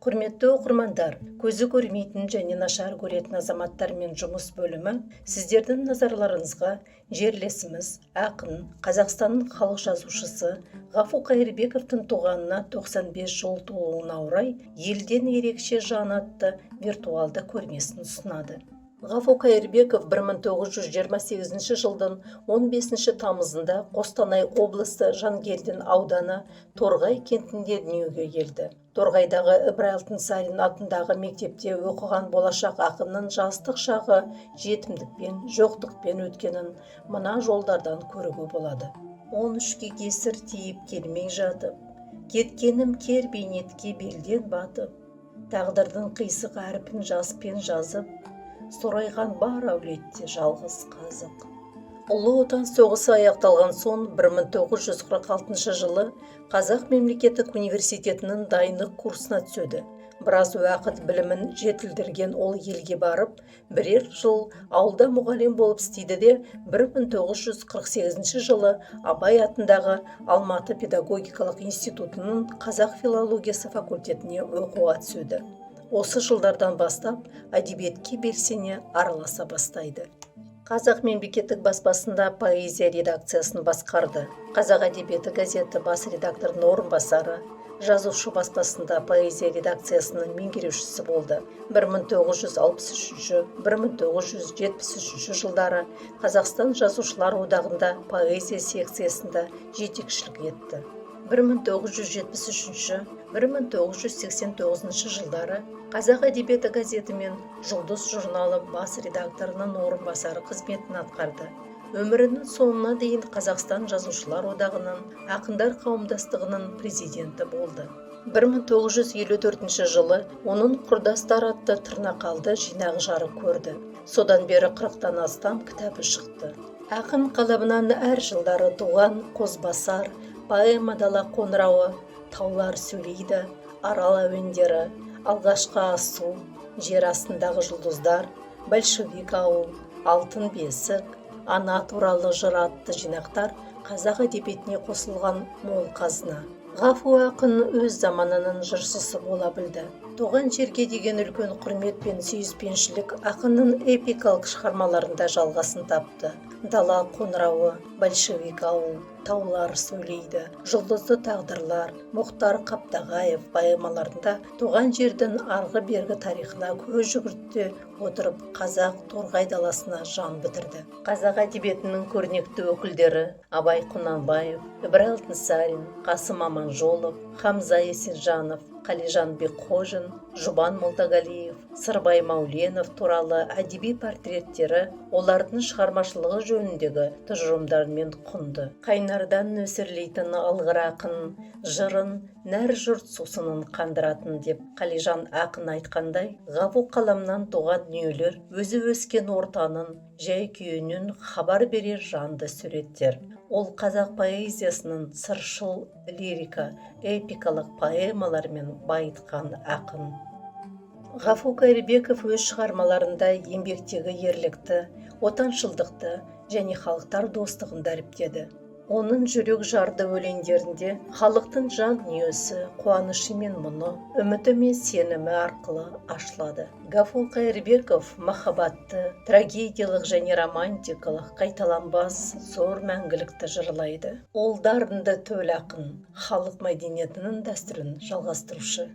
Құрметті оқырмандар, көзі көрмейтін және нашар көретін азаматтармен жұмыс бөлімі сіздердің назарларыңызға жерлесіміз, ақын, Қазақстанның халық жазушысы Ғафу Қайырбековтің туғанына 95 жыл толуына орай «Елден ерекше жан» атты виртуалды көрмесін ұсынады. Ғафу Қайырбеков 1928 жылдың 15 тамызында Қостанай облысы, Жангелдин ауданы, Торғай кентінде дүниеге келді. Торғайдағы Ыбырай Алтынсарин атындағы мектепте оқыған болашақ ақынның жастық шағы жетімдікпен, жоқтықпен өткенін мына жолдардан көруге болады: «13-ке кесір тиіп келмей жатып, кеткенім кер бейнетке белден батып, тағдырдың қисық әрпін жаспен жазып, сорайған бар әулетте жалғыз қазық». Ұлы Отан соғысы аяқталған соң 1946 жылы Қазақ мемлекеттік университетінің дайындық курсына түседі. Біраз уақыт білімін жетілдірген ол елге барып, бірер жыл ауылда мұғалім болып істейді де, 1948 жылы Абай атындағы Алматы педагогикалық институтының қазақ филологиясы факультетіне оқуға түседі. Осы жылдардан бастап әдебиетке белсене араласа бастайды. Қазақ мемлекеттік баспасында поэзия редакциясын басқарды. «Қазақ әдебиеті» газеті бас редакторының орынбасары, «Жазушы» баспасында поэзия редакциясының меңгерушісі болды. 1963-1973 жылдары Қазақстан Жазушылар одағында поэзия секциясында жетекшілік етті. 1973-1989 жылдары «Қазақ әдебиеті» газеті мен «Жұлдыз» журналы бас редакторының орынбасары қызметін атқарды. Өмірінің соңына дейін Қазақстан Жазушылар одағының, ақындар қауымдастығының президенті болды. 1954 жылы оның «Құрдастар» атты тырнақалды жинағы жарық көрді. Содан бері 40-тан астам кітабы шықты. Ақын қаламынан әр жылдары туған «Қозбасар», поэма «Дала қоңырауы», «Таулар сөйлейді», «Арал әуендері», «Алғашқы асу», «Жер астындағы жұлдыздар», «Большевик ауыл», «Алтын бесік», «Ана туралы жыр» атты жинақтар қазақ әдебиетіне қосылған мол қазына. Ғафу ақын өз заманының жыршысы бола білді. Туған жерге деген үлкен құрмет пен сүйіспеншілік ақынның эпикалық шығармаларында жалғасын тапты. «Дала қоңырауы», «Большевик ауыл», «Таулар сөйлейді», «Жұлдызды тағдырлар», «Мұхтар Қаптағаев» поэмаларында туған жердің арғы-бергі тарихына көз жүгірте отырып, қазақ торғай даласына жан бітірді. Қазақ әдебиетінің көрнекті өкілдері Абай Құнанбаев, Ыбырай Алтынсарин, Қасым Аманжолов, Хамза Есенжанов, Қалижан Бекқожин, Жұбан Молдағалиев, Сырбай Мәуленов туралы әдеби портреттері олардың шығармашылығы жөніндегі тұжырымдарымен құнды. «Қайнардан нөсерлейтін алғыр ақын жырын нәр жұрт сусынын қандыратын», – деп Қалижан ақын айтқандай, Ғафу қаламынан туған дүниелер өзі өскен ортаның жай күйінен хабар берер жанды суреттер. Ол қазақ поэзиясының сыршыл лирика, эпикалық поэмалармен байытқан ақын. Ғафу Қайырбеков өз шығармаларында еңбектегі ерлікті, отаншылдықты және халықтар достығын дәріптеді. Оның жүрек жарды өлеңдерінде халықтың жан дүниесі қуанышы мен мұңы, үміті мен сенімі арқылы ашылады. Ғафу Қайырбеков махаббатты трагедиялық және романтикалық, қайталанбас зор мәңгілікті жырлайды. Ол дарынды төл ақын, халық мәдениетінің дәстүрін жалғастырушы.